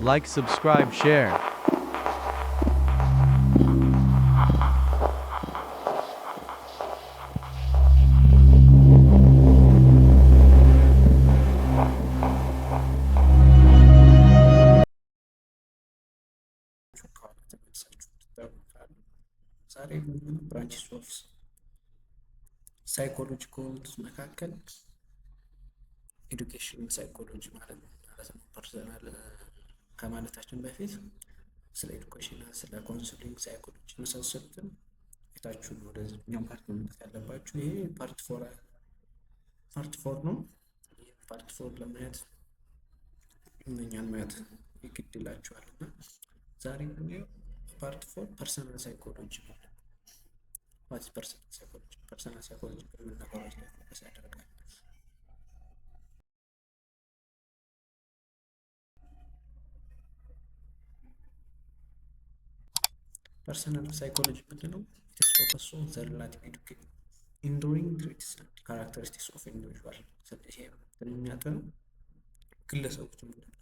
Like, subscribe, share. ከኋላ ተመልሳችሁ እንድታዩ። ዛሬ የምናየው branches of psychology ከሆኑት መካከል education psychology ማለት ነው። Personal ከማለታችን በፊት ስለ education፣ ስለ counseling psychology የመሳሰሉትን አይታችሁ ነው ወደዚህኛው part መምጣት ያለባችሁ። ይሄ part four ነው። Part four ለማየት እነኛን ማየት ይግድ ይላችኋል። እና ዛሬ የምናየው part four personal psychology ነው። What personal psychology? Personal psychology በምን ነገሮች ላይ focus ያደርጋል? Personal psychology ምንድን ነው? It's focus on the relative enduring traits and characteristics of individual። ይሄ የሚያጠነው ግለሰቦች ምንድን ነው፣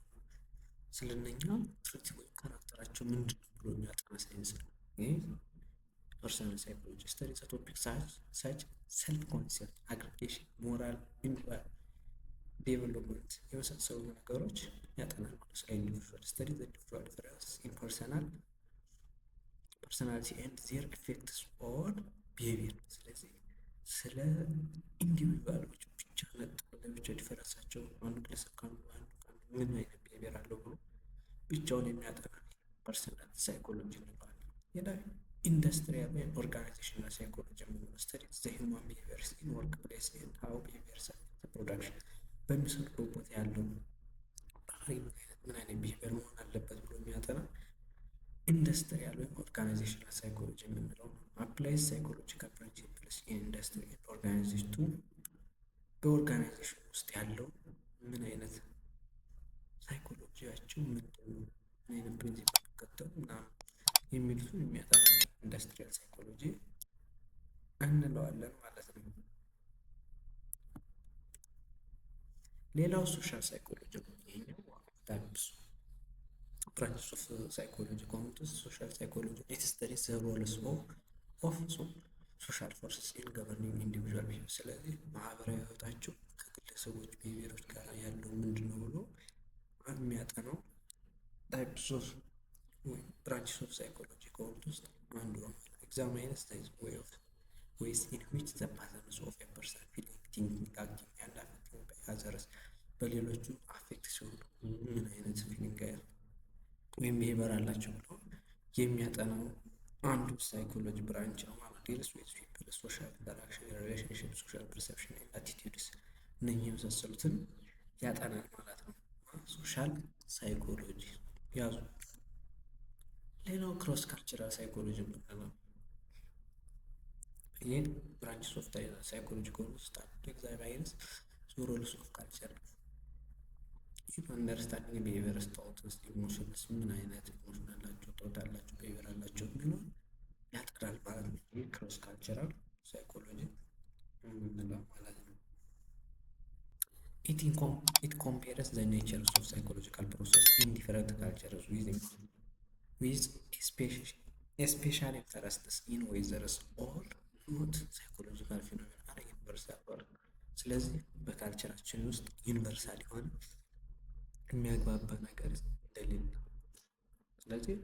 ስለነኛ trait ወይም character ኣቸው ምንድን ነው ብሎ የሚያጠና ሳይንስ ነው። ይህ personal psychology study the topic such self concept፣ aggression፣ moral development የመሳሰሉ ነገሮች ያጠናል ማለት። ስለ individual study the individual difference in personality and their effects on behavior። ስለዚህ ስለ individual ኦች ብቻ ነጥሎ ለብቻ difference ኣቸው፣ አንዱ ግለሰብ ከአንዱ፣ አንዱ ከአንዱ ምን አይነት behavior አለው ብሎ ብቻውን የሚያጠና personal psychology እንለዋለን። ሌላ industrial ወይም organizational psychology የምንለው study the human behaviors in workplace and how behaviors production፣ በሚሰሩበት ቦታ ያለው ባህሪ ምን አይነት behavior መሆን አለበት ብሎ የሚያጠና industrial ወይም organizational psychology የምንለው ነው። Applies psychological principles in industry and organization to በ organization ውስጥ ያለው ምን አይነት ሳይኮሎጂያቸው ምንድን ነው፣ ምን አይነት principle ተከተሉ ምናምን የሚሉትን የሚያጠና industrial psychology እንለዋለን ማለት ነው። ሌላው social psychology ነው። ይሄኛው types branches of psychology ከሆኑት ውስጥ social psychology፣ it studies the roles of social forces in governing individual behavior። ስለዚህ ማህበራዊ ህይወታቸው ከግለሰቦች behavior ኦች ጋር ያለው ምንድን ነው ብሎ የሚያጠናው types of ወይም branches of psychology ከሆኑት ውስጥ አንዱ ነው። Examines way of ways in which the patterns of a person feeling, thinking, acting and affecting by others፣ በሌሎቹ affect ሲሆኑ ምን አይነት feeling ወይም behavior አላቸው ብሎ የሚያጠናው አንዱ psychology branch ነው ማለት። Deals with people social interaction፣ relationship፣ social perception and attitudes፣ እነኚህ የመሳሰሉትን ያጠናል ማለት ነው። Social psychology ያዙ። ሌላው cross cultural psychology የምንለው፣ ይህ branches of psychology ከሆኑ ውስጥ አንዱ፣ examines roles of culture in understanding behaviors፣ thoughts፣ emotions፣ ምን አይነት emotion አላቸው፣ thought አላቸው፣ behavior አላቸው የሚለውን ያጠናል ማለት ነው። ይህ cross cultural psychology የምንለው ማለት ነው። It compares the natures of psychological process in different cultures with special interests in whether or not psychological phenomena are universal። ስለዚህ በ culture ኣችን ውስጥ universal የሆነ የሚያግባባ ነገር እንደሌለ፣ ስለዚህ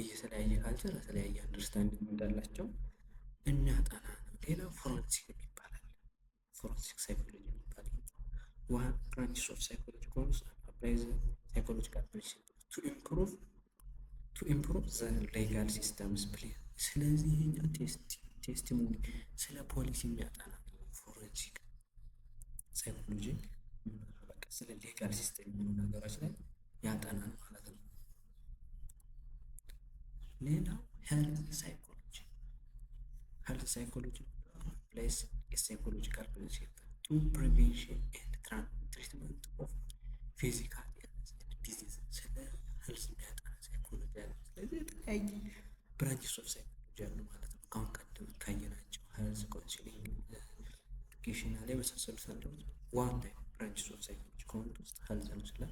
የተለያየ culture የተለያየ understanding እንዳላቸው የሚያጠና ነው። ሌላው forensic ይባላል። Forensic psychology የሚባል one branches of psychology ከሆኑ applies psychological principle to improve the legal systems play። ስለዚህ ይሄኛው testimony ስለ ፖሊስ የሚያጠና forensic psychology በቃ ስለ legal system የሚሆኑ ነገሮች ላይ ያጠናል ማለት ነው። ሌላው health psychology። Health psychology applies psychological principle to prevention and treatment of physical disease፣ ስለ health የሚያጠና psychology አለ። ስለዚህ የተለያየ branches of psychology አሉ ማለት ነው። ከአሁን ቀደም ካየናቸው health፣ counseling፣ educational የመሳሰሉት አሉት። One type branches of psychology ከሆኑት ውስጥ health ነው። ስለ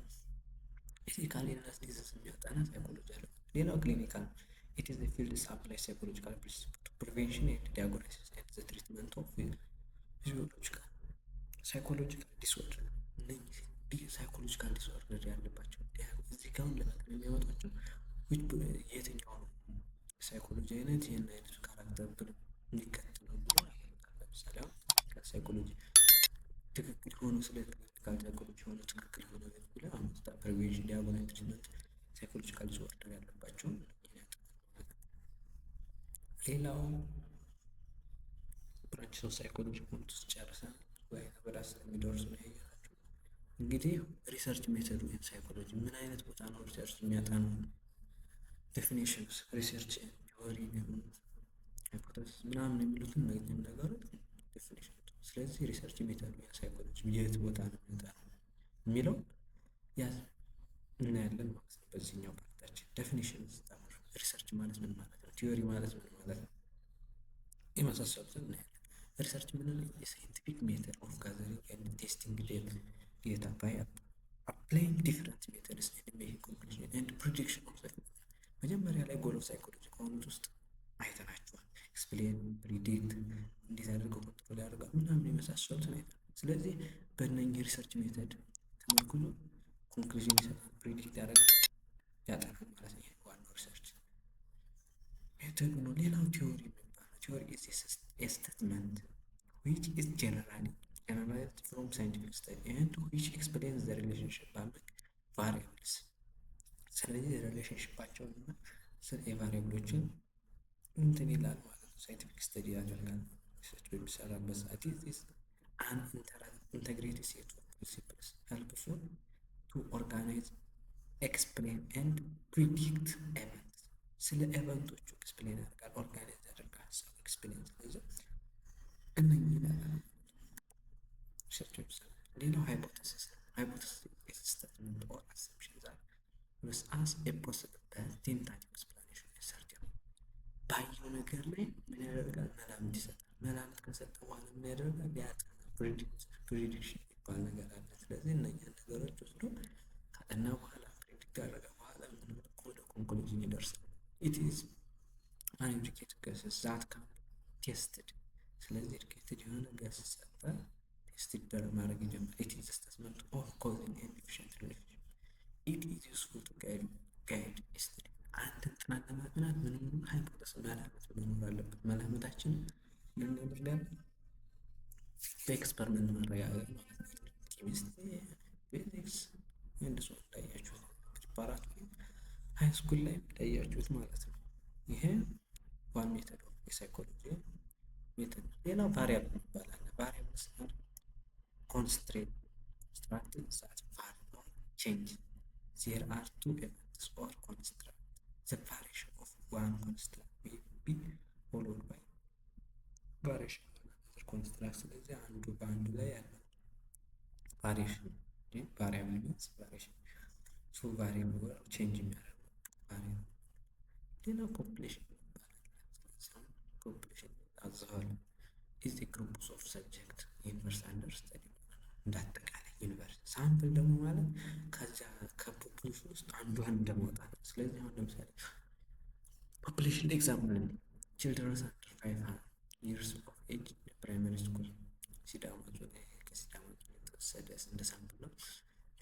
Ethical illness disease የሚያጠና psychology አለ። ሌላው clinical ነው። It is field apply psychological principle to prevention and diagnosis and the treatment of physiological, psychological disorder። እነኚህ psychological disorder ያለባቸው እዚህ ጋር አሁን ለመቅደም የሚያመጧቸው የትኛው ነው ሳይኮሎጂ አይነት ይህን አይነት character ብሎ የሚከተለው ብሎ ያመጣል። ለምሳሌ አሁን ሳይኮሎጂ ትክክል የሆነ ስለ clinical psychology የሆነ ትክክል የሆነ ብለህ አሁን prevention, diagnosis, treatment psychological disorder ያለባቸውን። ሌላው branch of psychology ከሆኑት ውስጥ ጨርሰን ወይ ወደ 10 የሚደርሱ ነው ያየናቸው። እንግዲህ research method ወይም psychology ምን አይነት ቦታ ነው research የሚያጠናው? Definitions, research theory, hypothesis ምናምን የሚሉትን እነዚህን ነገሮች definition። ስለዚህ research method ወይም psychology የት ቦታ ነው የሚያጠናው የሚለው ያዝ እናያለን ማለት ነው። በዚህኛው part ኣችን definition፣ research ማለት ምን ማለት ነው? Theory ማለት ምን ማለት ነው? የመሳሰሉትን እናያለን። Research የምንለው የ scientific method of gathering and testing data by applying different methods and making conclusion and prediction of the መጀመሪያ ላይ goal of psychology ከሆኑት ውስጥ አይተናቸዋል። Explain፣ predict፣ እንዴት አድርገው control ያደርጋል ምናምን የመሳሰሉትን አይተናል። ስለዚህ በእነኚህ research method ተመርኩዞ conclusion ይሰጣል፣ predict ያደርጋል፣ ያጠናል ማለት ነው። ዋናው research method ኡ ነው። ሌላው theory የሚባለው theory is a statement which is generally generalized from scientific study and which explains the relationship among variables። ስለዚህ relationship ኣቸውን እና የ variable ኦችን እንትን ይላል ማለት ነው። Scientific study ያደርጋል። Research በሚሰራበት ሰዓት is an integrated set of principles helpful to organize, explain and predict event። ስለ event ኦቹ explain ያደርጋል፣ organize ያደርጋል፣ ሀሳብ explain። ስለዚህ እነኚህ research በሚሰራ ሌላው hypothesis ነው። Hypothesis is statement or assumption that was as a possible tentative explanation certain ባየው ነገር ላይ ምን ያደርጋል? መላምት ይሰጣል። መላምት ከሰጠ በኋላ ምን ያደርጋል? ያጠናል። Prediction የሚባል ነገር አለ። ስለዚህ እነኛን ነገሮች ወስዶ ካጠና በኋላ predict ካደረገ በኋላ ምን ወደ conclusion ይደርሳል። It is an educated guess that can tested። ስለዚህ educated የሆነ guess ሰጠ፣ test ይደረግ ማድረግ ይጀምራል። It is statement of causing and efficient relationship. It is useful to guide study። አንድን ጥናት ለማጥናት ምንም hypothesis መላምት መኖር አለበት። መላምታችንን ምን እናደርጋለን? በ experiment ማረጋገጥ ማለት ነው። ኬሚስትሪ፣ ፊዚክስ and so እንዳያችሁት preparatory high school ላይ እንዳያችሁት ማለት ነው። ይሄ one method of የ psychology method። ሌላው variable ይባላል። Variables are constraint that vary or change. There are two events or construct. The variation of one construct will be followed by variation of another construct። ስለዚህ አንዱ በአንዱ ላይ ያለው variation፣ variable means variation, so variable change የሚያደርገው variable። ሌላው population ይባላል። Population as a whole is a group of subject universe under study፣ እንደ አጠቃላይ universe። Sample ደግሞ ማለት ከዚያ ከ population ውስጥ አንዷን እንደማውጣት ነው። ስለዚህ አሁን ለምሳሌ population example childrens under 5 years of age primary school ሲዳማ ዞን፣ ከሲዳማ ዞን የተወሰደ እንደ sample ነው።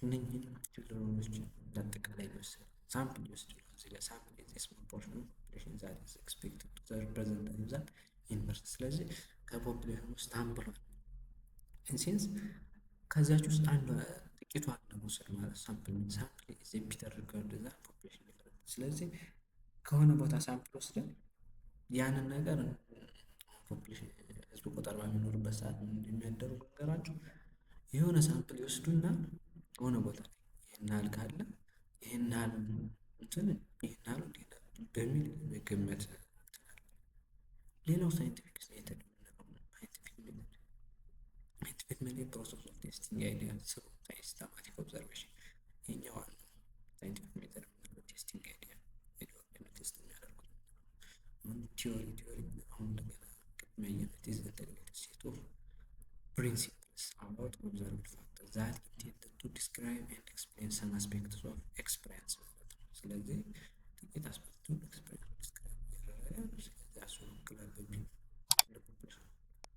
እነኝህን children ኦች እንዳጠቃላይ ነው የወሰደው። Sample ይወስድ ነው። እዚህ ጋር sample is small portion of population that is expected to represent that universe። ስለዚህ ከ population ውስጥ sample ኧን in sense ከዚያች ውስጥ አንዷ ጥቂቷን ለመውሰድ ማለት sample is a better record than population different። ስለዚህ ከሆነ ቦታ sample ወስደን ያንን ነገር population ህዝብ ቆጠራ በሚኖርበት ሰዓት የሚያደርጉ ነገራቸው የሆነ sample ይወስዱና የሆነ ቦታ ላይ ይህን ያህል ካለ ይህን ያህል እንትን ይህን ያህል በሚል መገመት። ሌላው scientific method የምንለው scientific method፣ scientific method process of testing idea through systematic observation። ይሄኛው ዋናው scientific method የምንለው testing idea test የሚያደርጉት። አሁን theory አሁን እንደገና ቅድም ያየነው is integrated set of principles about observed factors that intended to describe and explain some aspects of experience ማለት ነው። ስለዚህ ጥቂት aspect ኡን experience describe እያደረገ፣ ስለዚህ እሱን ይወክላል በሚል።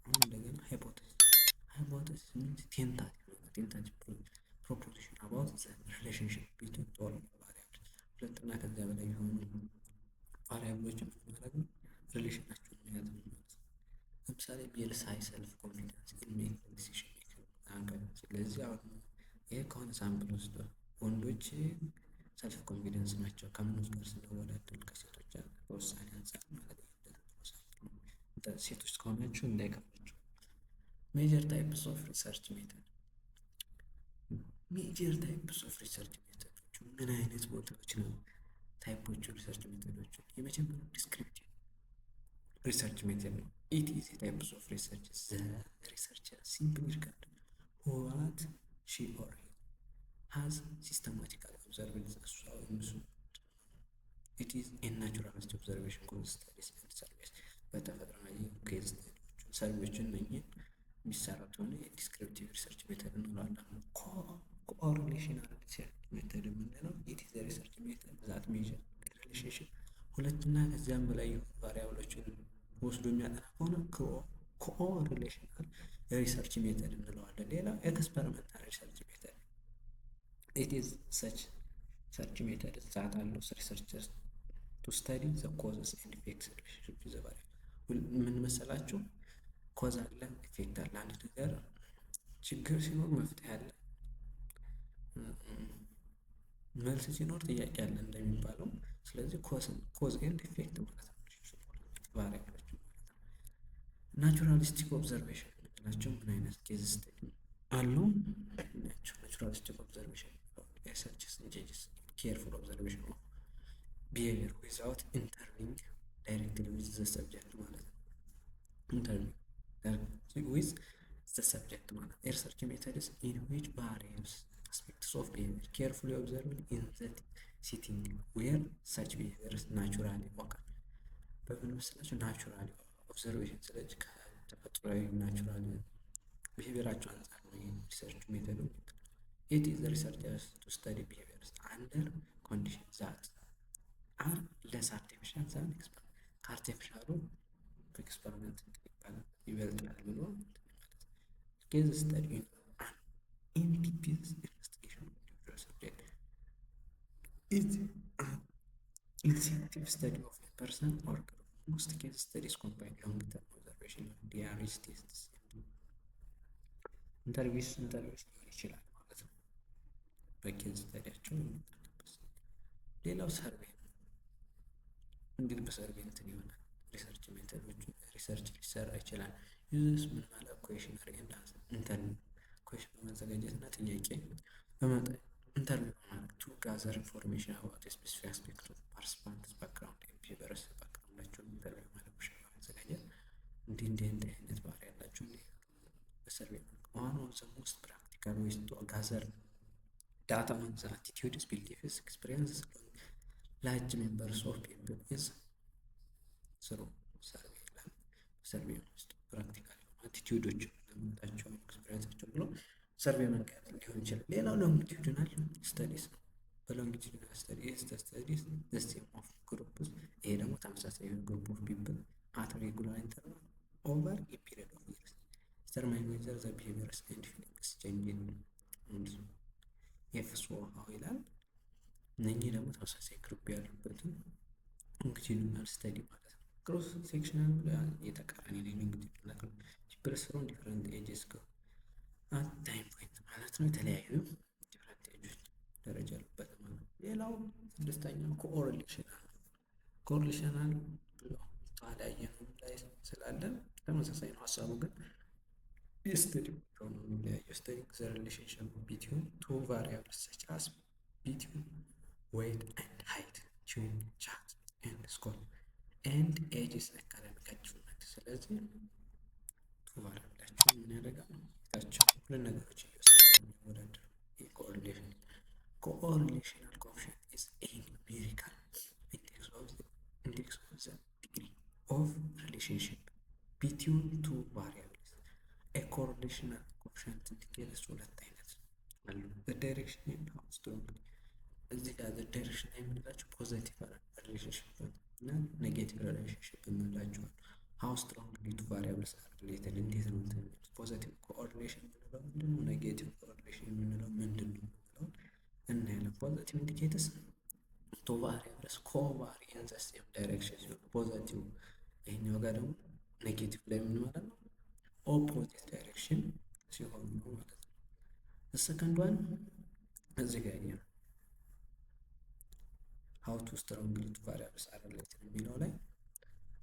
አሁን እንደገና hypothesis። Hypothesis means tentative proposition about the relationship between two or more variables። ሁለት እና ከዚያ በላይ የሆኑ variable ኦችን ማድረግ ነው፣ relation ኣቸውን መያዝ ነው ማለት ነው። ለምሳሌ males high self confidence in making decision making። ስለዚህ አሁን ይሄ ከሆነ sample ወስዶ ወንዶች self confidence ናቸው ከምኖች ጋር ስንወዳደር ከሴቶች በውሳኔ አንጻር ማለት ነው። ሴቶች ከሆናችሁ እንዳይከፋችሁ። Major types of research method። Major types of research method ኦቹ ምን አይነት ቦታዎች ነው? Type ኦቹ research method ኦቹ የመጀመሪያው descriptive research method ነው። It is types of research the researcher simply record what she or he has systematically observed፣ እሷ ወይም እሱ። It is a naturalist observation case studies and surveys። በተፈጥሯዊ case study ዎችን፣ survey ዎችን እነኝህን የሚሰራ ከሆነ የ descriptive research method እንለዋለን። Correlational research method የምንለው it is research method that measure relationship። ሁለትና ከዚያም በላይ የሆኑ variable ኦችን ወስዶ የሚያጠና ከሆነ correlational research method እንለዋለን። ሌላው experimental research method። It is such research method that allows researchers to study the causes and effects relationship the variable። ምን መሰላችሁ? Cause አለ፣ effect አለ። አንድ ነገር ችግር ሲኖር መፍትሄ አለ፣ መልስ ሲኖር ጥያቄ አለ እንደሚባለው። ስለዚህ cause and effect ማለት ነው፣ variable ኦች ማለት ነው። Naturalistic observation የምንላቸው ምን አይነት case study አሉ ናቸው? Naturalistic observation researchers engages careful observation of behavior without interviewing directly with the subject ማለት ነው። Interview with the subject ማለት research methods in which various aspects of behavior carefully observed in the setting where such behaviors naturally occur። በምን መሰላችሁ? Naturally observation። ስለዚህ ከተፈጥሯዊ natural behavior ኣቸው አንጻር ነው ይህ research method ኡ። It is researchers to study behaviors under condition that are less artificial than experiment። ከ artificial ኡ በ experiment ይባላል ይበልጣል ብሎ ማለት ነው። Case study, an in-depth investigation of individual subject, is an intensive study of a person or group. Most case studies combine long-term observation, diaries, tests, interviews ሊሆን ይችላል ማለት ነው። በ case study ያቸው የሚጠናበት። ሌላው survey ነው። እንግዲህ በ survey እንትን ይሆናል፣ research method ኦቹ research ሊሰራ ይችላል። Uses ምን ማለት questionnaire and interview፣ question በማዘጋጀት እና ጥያቄ በመጠ interview በማድረግ to gather information about specific aspect of participants' background and behaviors። Background ኣቸውን interview ማለት question በማዘጋጀት እንዲህ እንዲህ እንዲህ አይነት ባህሪ ያላቸው እንዲህ በ survey መልክ። One of the most practical ways to gather data on the attitudes, beliefs, experiences large numbers of people is through survey ይላል። በ survey ውስጥ practical attitude ኦች ለመጣቸው experience ኣቸው ብሎ survey መንገድ ሊሆን ይችላል። ሌላው longitudinal studies ነው። በ longitudinal studies studies the same of groups። ይሄ ደግሞ ተመሳሳይ የሆነ group of people at regular interval over a period of years, determine whether the behaviors and feelings change if so how ይላል። እነኚህ ደግሞ ተመሳሳይ group ያሉበትን longitudinal study ማለት ነው። Cross sectional የተቃራኒ ነው። Longitudinal people from different ages at time point ማለት ነው። የተለያዩ different age ኦች ደረጃ ያሉበት ማለት ነው። ሌላው ስድስተኛው correlational። Correlational ብሎ ያየነው ላይ ስላለ ተመሳሳይ ነው ሀሳቡ፣ ግን የ study ነው የሚለያየው። Study the relationship between two variables such as between weight and height, chin, chat and score and ages, academic achievement። ስለዚህ two variable ኣቸው ምን ያደርጋል? ታቸው ሁለት ነገሮች እየወሰደ የሚወዳደሩ correlation። Correlational coefficient is a numerical index of the degree of relationship between two variables. A correlational coefficient indicates ሁለት አይነት አሉ። The direction and how strong እዚህ ጋር direction ላይ የምንላቸው positive relationship እና negative relationship የምንላቸው how strongly two variables are related እንዴት ነው እንትን የሚሉት positive correlation የምንለው ምንድን ነው? Negative correlation የምንለው ምንድን ነው የምንለውን እናያለን። Positive indicates two variables covary in the same direction ሲሆን positive፣ ይሄኛው ጋር ደግሞ negative ላይ ምን ማለት ነው? Opposite direction ሲሆኑ ነው ማለት ነው። Second one እዚህ ጋር ያየነው how to strongly two variables are related የሚለው ላይ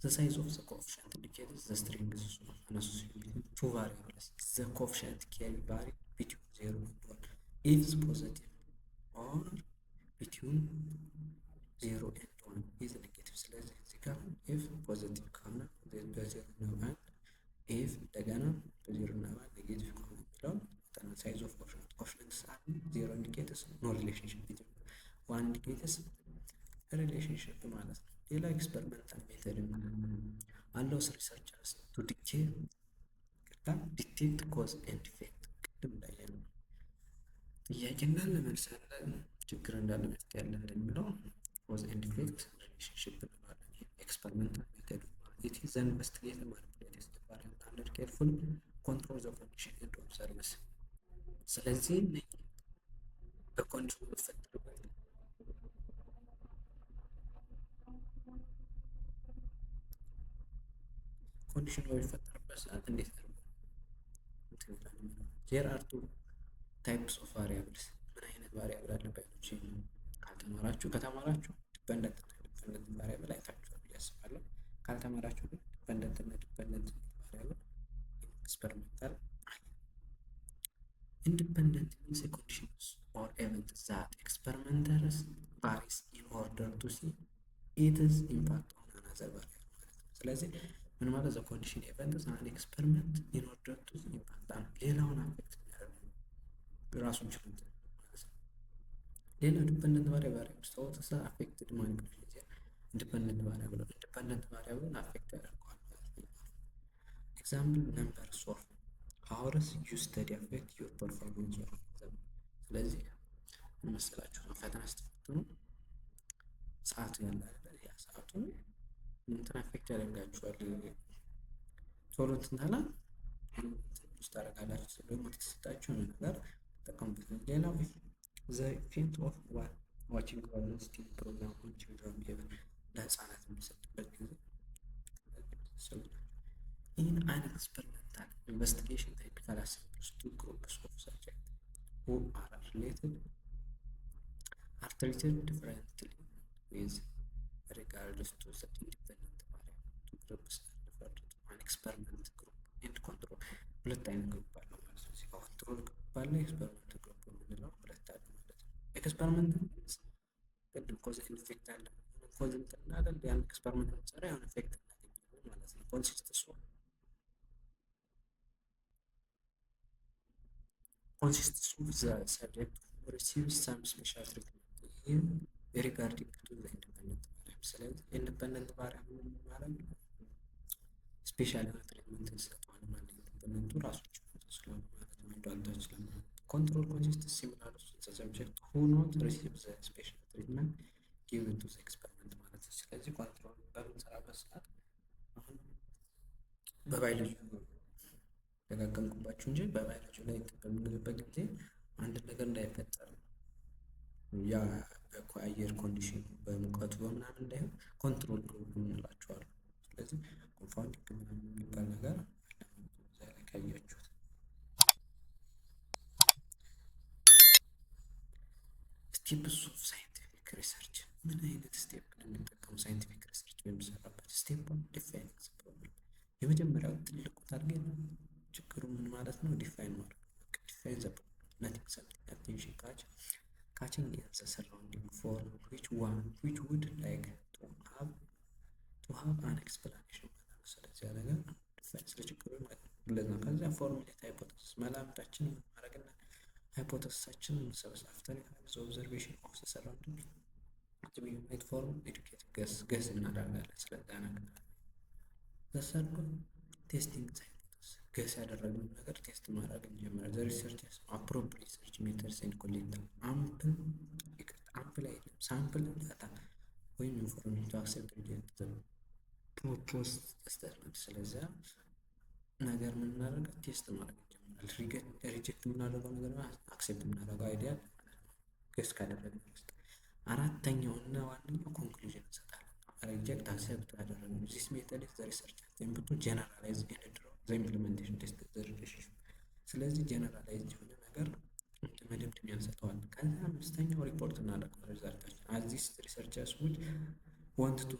the size of the coefficient indicates the strength of an association between two variables. The coefficient can vary between 0 and 1 if it's positive or between 0 and 1 is negative። ስለዚህ እዚህ ጋር if positive ከሆነ በዜሮ እና በአንድ፣ if እንደገና በዜሮ እና በአንድ negative ከሆነ የሚለውን size of coefficient are 0 indicates no relationship between፣ 1 indicates relationship ማለት ነው። ሌላ experimental method allows researchers to detect cause and effect። ቅድም እንዳየነው ጥያቄ እንዳለ መልስ አለ፣ ችግር እንዳለ መፍትሄ አለ እንደሚለው cause and effect relationship እንለዋለን። Experimental method it is investigate manipulates the variable under careful control the condition and observes። ስለዚህ በ condition በተፈጠረበት condition በሚፈጠርበት ሰዓት እንዴት አድርጎ እንትን ይላል የሚለው። There are two types of variables። ምን አይነት variable አለ? ባዮሎጂ ካልተማራችሁ፣ ከተማራችሁ dependent እና independent variable አይታችኋል ብዬ አስባለሁ። ካልተማራችሁ ግን dependent እና dependent variable experimental አለ። Independent means conditions or event that experimenters varies in order to see its impact on another variable ማለት ነው። ስለዚህ ምን ማለት the condition events an experiment in order to impact ሌላውን affect የሚያደርግ ራሱን ችሎ ማለት ነው። ሌላው dependent variable variables affected manipulation independent variable independent variable ን affect ያደርገዋል ማለት ነው። Example, numbers of hours you study affect your performance or exam። ስለዚህ ምን መሰላችሁ፣ ፈተና ስትፈትኑ ሰዓቱ ያለ አይደለ? ያ ሰዓቱ እንትን affect ያደርጋችኋል። ቶሎ እንትን ታላ ውስጥ ታደርጋላችሁ ደግሞ ተሰጣችሁ የሆነ ነገር ተጠቀሙበት። ሌላው the effect of watching violence TV program on children behavior ለህፃናት የሚሰጥበት ጊዜ ሰው። In an experimental investigation typically assembles two groups of subjects who are related are treated differently with regards to the independent variable. Two groups are referred to an experiment group and control። ሁለት አይነት group አለው ማለት ነው። እዚህ control group አለ፣ experiment group የምንለው ሁለት አለ ማለት ነው። Experiment ቅድም cause and effect አለ። Cause እንትን አይደል ያን experiment ብንሰራ የሆነ effect እናገኛለን ማለት ነው። Consists of the subject who receives some special treatment ይህም regarding to the independent variable። ስለዚህ independent variable ማለት ነው special የሆነ treatment እንሰጠዋለን ማለት ነው። Independent ኡ ራሱ ስለሆነ ማለት ነው። አንዱ አንዱ ስለሆነ control consist similar to the subject who not receive the special treatment given to the experiment ማለት ነው። ስለዚህ control በምንሰራበት ሰዓት አሁን በባዮሎጂ ደጋገምኩባችሁ እንጂ በባዮሎጂ ላይ በምንልበት ጊዜ አንድ ነገር እንዳይፈጠር ያ በአየር condition በሙቀቱ በምናምን እንዳይሆን control group የምንላቸው አሉ። ስለዚህ confounding ምናምን የሚባል ነገር አለ ማለት ነው። እዛ ላይ ካያችሁት steps of scientific research ምን አይነት step ነው የሚጠቀሙ scientific research በሚሰራበት? Step one, defining the problem። የመጀመሪያው ትልቁ target ችግሩ ምን ማለት ነው? Define ማድረግ። Define the problem, nothing something attention catching in the surrounding for which one which would like to have an explanation ማለት ነው። ስለዚህ ያ ነገር define ስለ ችግሩ ማለት ነው። ነው። ከዚያ formulate hypothesis መላምታችንን ማድረግና hypothesis ኣችንን መሰብሰብ። After the observation of the surrounding, we might form educated guess። Guess እናደርጋለን ስለዛ ነገር። The third, testing hypothesis። Guess ያደረግነው ነገር test ማድረግ እንጀምራለን። The researchers appropriate research methods and collect ample ይቅርታ Ample አይደለም፣ sample data ወይም information to accept, reject proposed statement። ስለዚያ ነገር ምን እናደርጋለን? Test ማድረግ እንጀምራለን። Reject የምናደርገው ነገር፣ accept የምናደርገው idea guess ካደረግን ውስጥ አራተኛው እና ዋነኛው conclusion እንሰጣለን። Reject, accept ያደረግነው። This method is the research attempt to generalize and draw the implementation, test the relationship። ስለዚህ generalize የሆነ ነገር እንደ መደምደሚያ እንሰጠዋለን። ከዛ አምስተኛው ሪፖርት እናደርገዋለን result ኣችን, as this researchers would want to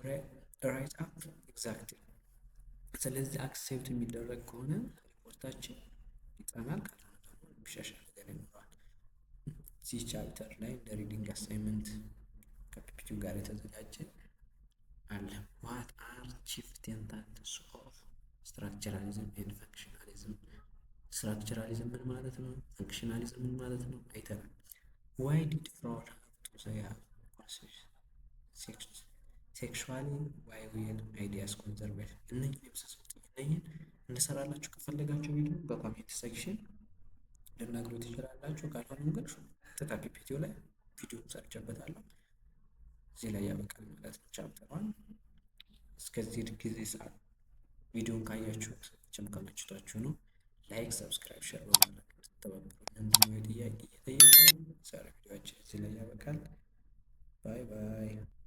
write up exactly። ስለዚህ accept የሚደረግ ከሆነ ሪፖርታችን ይጸናል፣ ካልሆነ ደግሞ የሚሻሻል ነገር ይኖረዋል። እዚህ chapter ላይ እንደ reading assignment ከ PPT ው ጋር የተዘጋጀ አለ። What are chief tenets of structuralism and functionalism? Structuralism ምን ማለት ነው? Functionalism ምን ማለት ነው? አይተናል። Why did Freud have to say have sexually, why were ideas conservative? እነኝን የመሳሰሉት እነኝን እንሰራላችሁ ከፈለጋችሁ ቪዲዮ በ comment section ልትነግሩ ትችላላችሁ። ካልሆነም ግን ቀጥታ PPT ው ላይ ቪዲዮ ሰርቼበታለሁ። እዚህ ላይ ያበቃል ማለት ነው chapter one። እስከዚህ ጊዜ ሰዓት ቪዲዮን ካያችሁት ችም ከመችቷችሁ ነው። Like፣ subscribe፣ share በማድረግ እንድትተባበሩ ወንድማዊ ጥያቄ እየጠየቁ ዛሬ ቪዲዮአችን እዚህ ላይ ያበቃል። Bye bye።